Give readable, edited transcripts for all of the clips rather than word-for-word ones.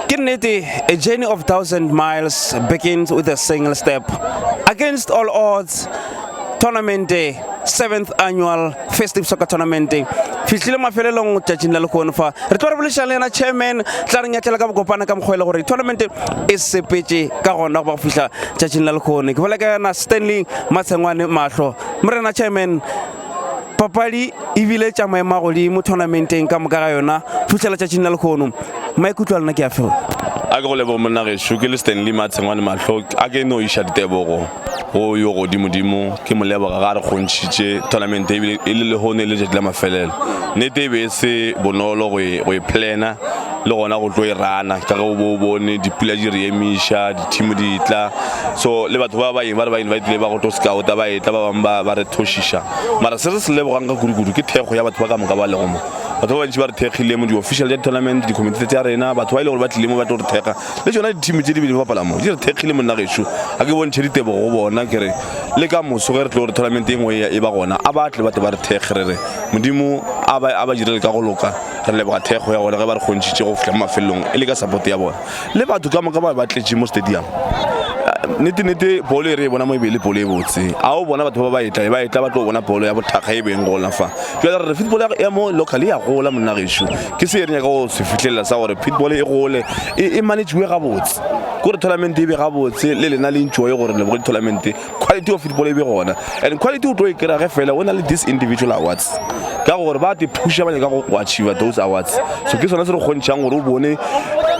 Ke nnete, a journey of 1000 miles begins with a single step. Against all odds, tournament seventh annual festive soccer tournament fihlile mafelelong tšatšing la lehono fa re tlo re boledišana le yena chairman tla re nyatlela ka bokopana ka mokgwa e le gore tournament e sepetše ka gona go ba go fihla tšatšing la lehono ke bolela ka yena stanley matshengwane mahlo morena chairman Papadi e bile tša maemo a godimo tournamenteng ka moka ga yona fihlela tšatšing la lehono. Maikutlo a lena ke afe? A ke go leboge monna gešo, ke le Stanley Matshengwane Mahlo, a ke no iša ditebogo go yo godimodimo, ke mo leboga ga re kgontšhitše tournament ebile e le lehono e le letšatši la mafelelo. Nnete e be e se bonolo go e, go e plana le gona go tlo e rana ka ge o bo o bone dipula di re emiša, dithimo di tla. So le batho ba baeng ba re ba invitile ba go tlo scouta ba etla ba bangwe ba ba re thošiša. Mara se re se lebogang ka kudu-kudu ke thekgo ya batho ba ka moka ba lego mo. Batho ba bantši ba re thekgile mo, di-official tša di-tournament, di-committee tša rena, batho ba e le gore ba tlile mo ba tlo re thekga, le tšona di-team tše di be di bapala mo di re thekgile monna gešo. A ke bontšhe ditebogo go bona ke re le ka moso ge re tlo re tournament e nngwe e ba gona a ba tle ba tle ba re thekge re re Modimo a ba a ba direle ka go loka. Re leboga thekgo ya bona ge ba re kgontšhitše go fihla mo mafelelong e le ka support ya bona. Le batho ka moka ba ba tletše mo stadium. Nnete nnete bolo e re e bona mo e be e le bolo e botse. A o bona batho ba ba etla ba etla ba tlo bona bolo ya bothakga e beng gona fa. Jwale re re football ya mo local e ya gola monna gešo. Ke se re nyaka go se fihlelela sa gore football e gole e, e managewe gabotse. Kore tournament e be gabotse le lena le enjoy gore le boge tournament quality of football e be gona and quality o tlo e kry-a ge fela o na le this individual awards ka gore ba te phusha ba nyaka go achieve those awards so ke sona se re kgontšhang gore o bone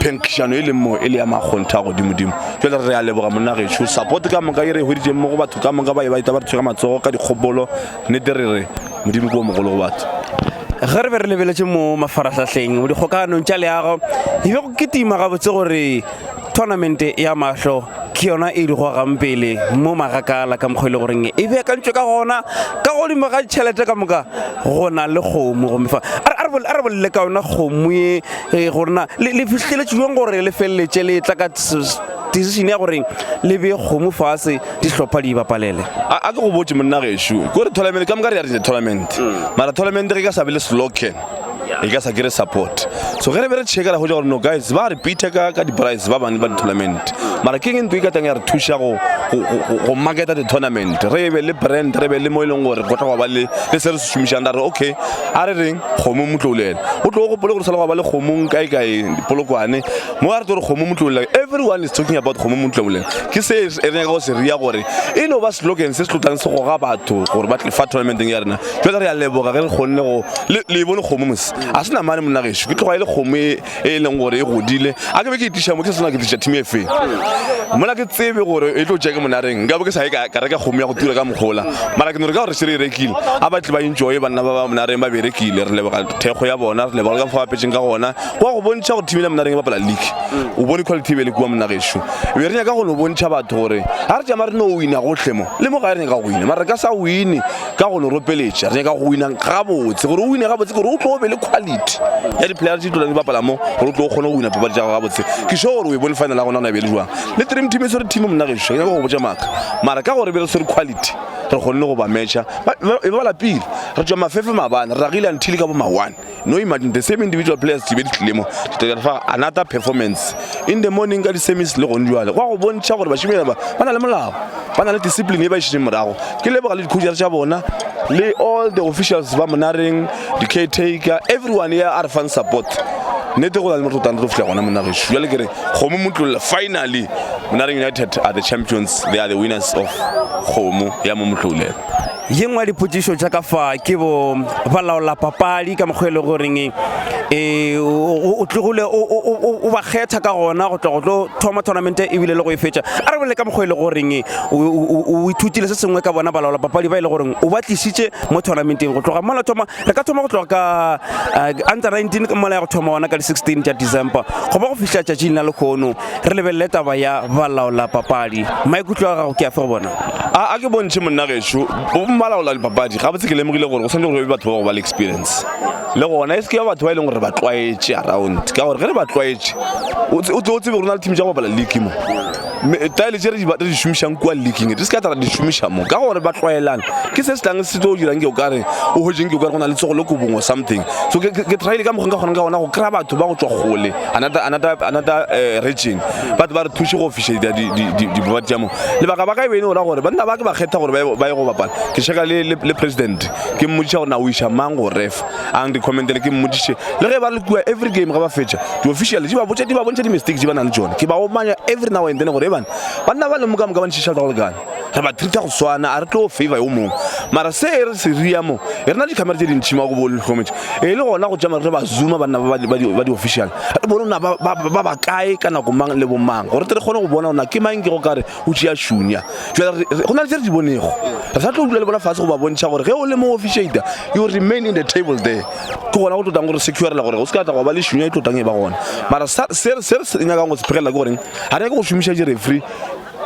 phenkgišano e leng mo e le ya makgonthe a godimodimo jale re a leboga monna gešo support ka moka e re e hweditseng mo go batho ka moka ba e ba eta ba re tshwere matsogo ka dikgopolo nnete re re modimo ke o mogolo go batho ge re be re lebeletše mo mafarahlahleng mo dikgokaganong tša leago e be go kitima gabotse gore tournament ya mahlo ke yona e di gogang pele mo magakala ka mokgwa e le goreng e beakantšwe ka gona ka godimo ga ditšhelete ka moka go na le kgomo gomme fa a re bolele ka yona kgomo ye e, gore na le fitlheletse jang gore le feleletše le tla ka decision ya gore le bee kgomo fase dihlopha di bapalele a ke go botse monna gešo ko re tournament ka moka re ya re tournament mm. mara tournament ge ka sa be le slogan e ka sa kry support so ge re be re checka ra hwetša gore no guys ba repeata ka ka di-price ba bangwe ba di-tournament mara ke eng ntho e ka tlang ya re thuša go go marketa di-tournament re be le brand re be le mo e leng gore go tla go ba le le se re se šomišang ra re okay a re reng kgomo motlolela o tlo gopole gore sala go ba le kgomong kae kae polokwane mo a re tlo re kgomo motlolela everyone is talking about kgomo motlolela ke se e re nyaka go se ria gore e no ba slogan se se tlotlang se goga batho gore ba tle fa tournamenteng ya rena Jwale re a leboga ge re kgonne go le le e bone kgomo mos. A se namane monna gešo. Ke tloga e le kgomo e e leng gore e godile. A ke be ke e tliša mo ke sa swana ke tliša team e feng. Mola ke tsebe gore e tlo tšea ke monareng. Nka be ke sa ye ka ka reka kgomo ya go tura ka mokgola. Mara ke no re ka gore se re e rekile. A ba tle ba enjoy banna ba ba monareng ba berekile. Re leboga thekgo ya bona, re leboga le ka mokgwa ba bapetšeng ka gona. Go a go bontšha gore team ya monareng e bapala league. O bone quality e be le kua monna gešo. Be re nyaka go no bontšha batho gore ga re tšama re no wina gohle mo. Le mo gae re nyaka go wina. Mara re ka sa wine ka go no ropeletša re nyaka go wina gabotse gore o wine gabotse gore o tlo be le quality ya di-player tse di tlolang di bapala mo gore o tlo kgone go wina papadi tša gago gabotse ke sure gore o e bone final ya gona gona e be le jwang le dream team e swere team monna gešo ke nyaka go botša maaka mara ka gore be re swere quality re kgonne go ba matcha e ba lapile re tšwa mafefe mabane re ragile until ka bo ma one No imagine the same individual players di be di tlile mo di tla fa another performance in the morning ka di-semis le gone jwale go a go bontšha gore bašimela ba ba na le molao ba na le discipline e ba išitšeng morago ke leboga le di-coachers tša bona le all the officials ba monareng di-caretaker everyone ya a re fang support nnete go na le motho tang re tlo fihla gona monna gešo jale ke re kgomo motlolla finally monareng united are the champions they are the winners of kgomo ya mo motlolelo Ye nngwe ya dipotšišo tša ka fa ke bo balaola papadi ka mokgwa e le goreng e o tlogile o ba kgetha ka gona go tla go tlo thoma tournament ebile le go e fetša a re bolele ka mokgwa e le goreng o ithutile se sengwe ka bona balaola papadi ba e le goreng o ba tlisitše mo tournamenteng go tloga mola thoma re ka thoma go tloga ka eh, under 19 mola ya go thoma gona ka di-16 tša december go ba go fihla tšatšing la lekgono re lebelele taba ya balaola papadi maikutlo a gago ke afe go bona a ke bontšhe monna gešo balaola dipapadi gabotse ke lemogile gore go swanetše gore be batho ba go ba le experience le gona e se ke ba batho ba e leng gore ba tlwaetše around ka gore ge re ba tlwaetše o tle o tsebe gore o na le team tša go bapala league mo. Taele tše re di šomišang kua leaking di se ka tla ra di šomiša mo ka gore ba tlwaelane. Ke se se tlang se tlo dirang ke o kare o hwetšeng ke o kare go na le tsogo le kobong or something. So ke ke tryile ka mokgwa nka kgonang ka gona go kry-a batho ba go tswa kgole another another another eh, region batho ba re thuše go officiate dipapadi tša mo. Lebaka ba ka e be e no ra gore banna ba ke ba kgetha gore ba ye go bapala. Ke checka le le president ke mmotšiša gore na o iša mang go ref a nrecommentele ke mmotšiše le ge ba le kua every game ga ba fetša di-official di ba botša di ba bontšha di-mistake di ba nang le tšone ke ba omanya every now and then gore e bana banna ba le mo ka moka ba ntšhiša go lekana re ba treata go swana a re tlo favor yo mongwe mara se e re se ria mo e re na di-camera tse dintšhi mo go bo le hlometše e le gona go tšama re ba zooma banna ba di-official re bone na ba ba kae ka nako mang le bomang gore tle re kgone go bona gona ke mang ke go kare o tšea šunya jale go na le tse re di bonego re sa tlo dula le bona fatshe go ba bontšha gore ge o le mo officiator you remain in the table there ke gona go tlotang gore securela gore go se ka tla go ba le šunya e tlotang e ba gona mara se re se nyakang go se phegelela ke goreng ga re nyake go šomiša di-referee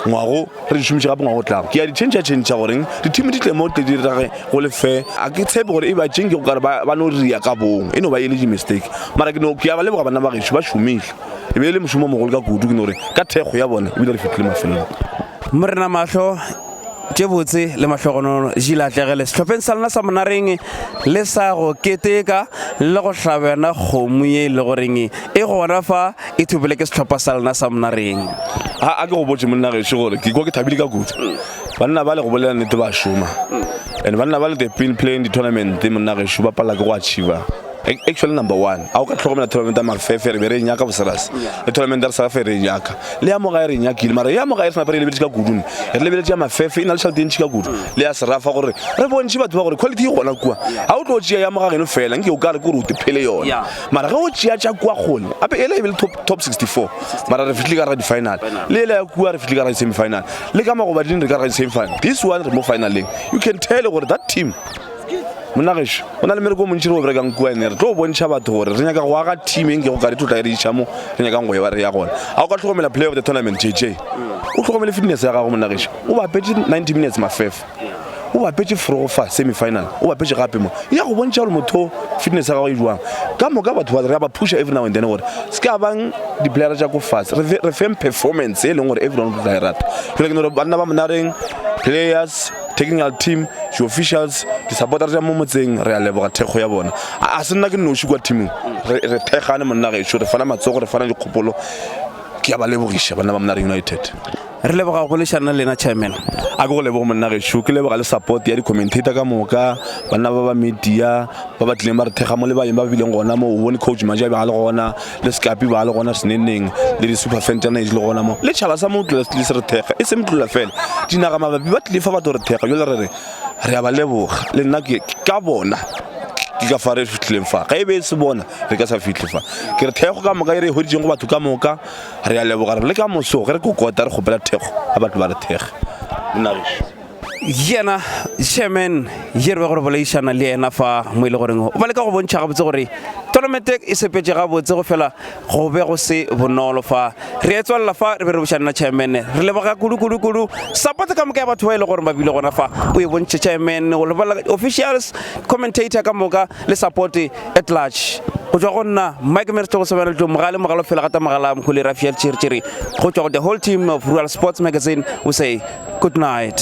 ngwago re di šomiše gape ngwago tlago ke ya di change change goreng di-team di tle mo tle di rage go le fair a ke tshepe gore e ba tšeng ke go kare ba no ria ka bong e no ba e le di-mistake mara ke no ke ya ba leboga banna ba gešo ba šomile E be e le mošomo o mogolo ka kudu, ke no re ka thekgo ya bona ebile re fihlile mafelelong. Morena mahlo tše botse le mahlogonono ji latlegele sehlopheng sa lena sa monareng le sa go keteka le go hlabena kgomo ye e le goreng e gona fa e thopile ke sehlopha sa lena sa monareng. A a ke go botše monna gešo gore ke kwa ke thabile ka kudu. Banna ba le go bolela nnete ba šoma. And banna ba le they've been playing di-tournament monna gešo ba palela ke go achiever. Actually number one a o ka tlhokomela tournament ya mafefe re be re e nyaka boserase le tournament ya reserafe re e nyaka le ya mogae re e nyakile mara ya mogae re senape re e lebeletše ka kudu re lebeletše ya mafefe e na le tšhelete e ntši ka kudu le ya serafa gore re bontšhe batho ba gore quality e gona kua ga o tlo tšea ya mogageno fela nke o ka re ke gore o tephele yona mara ge o tšea tša kua kgole gape ele e be le top, top 64 mara re fihlile ka ra di-final le ele ya kua re fihlile ka ra di-semi final le ka magobading re ka ra di-semi final this one re mo finaleng you can tell gore that team Monna gešo, go na le mmereko o montši re o berekang kua ene re tlo bontšha batho gore re nyaka go aga team e nkego ka re tlotla e re iša mo re nyakang go e ba re ya gona. A o ka hlokomela player of the tournament JJ? O hlokomele fitness ya gago monna gešo. O bapetše 90 minutes mafefe. O bapetše forogo fa semi final. O bapetše gape mo. Ya go bontšha gore motho fitness ya gago e jwang. Ka moka batho ba re a ba pusha every now and then gore se ka bang di player tša ko fatshe. Re feng performance e leng gore everyone o tla e rata. Jwale ke no re banna ba monareng players Technical team, di-officials, di-supporter tša mo motseng, re a leboga thekgo ya bona. A se nna ke noši kwa teaming, re, re thekgane monna gešo, re fana matsogo, re fana dikgopolo. Ke a ba lebogiša banna ba Monare United. Re leboga go boledišana le lena chairman. A ke go leboge monna gešo, ke leboga le support ya di-commentator ka moka, banna ba ba media ba ba tlileng ba re thekga mo le baeng ba ba bileng gona mo. O bone coach Maja ba le gona, le Sekapi ba le gona Seneneng, le di-super fan tša Nage le gona mo. Le tšhaba sa Motlola se tlile se re thekga, e se Motlola fela, dinaga mabapi ba tlile fa ba tlo re thekga. Jale re re re a ba leboga, le nna ke ka bona ke ka fa re fihlileng fa. Ge e be e se bona re ka sa fihle fa. Ke re thekgo ka moka e re e hweditšeng go batho ka moka, re a leboga. Re le ka moso ge re kokota re kgopela thekgo, a batho ba re thekge. Monna gešo. Yena chairman ye re be gore boledišana le yena fa mo e le goreng o ba leka go bontšha gabotse gore tournament e sepetše gabotse go fela go be go se bonolo fa re e tswalela fa re be re bošana na chairman re leboga kudu kudu kudu support ka moka ya batho ba e le gore ba bile gona fa o e bontšhe chairman go lebala officials commentator ka moka le support at large go tšwa go nna mike merto go sebana le mogale mogalo fela gata mogala mkhole rafiel tšhiritšhiri go tšwa go the whole team of rural sports magazine we say Good night.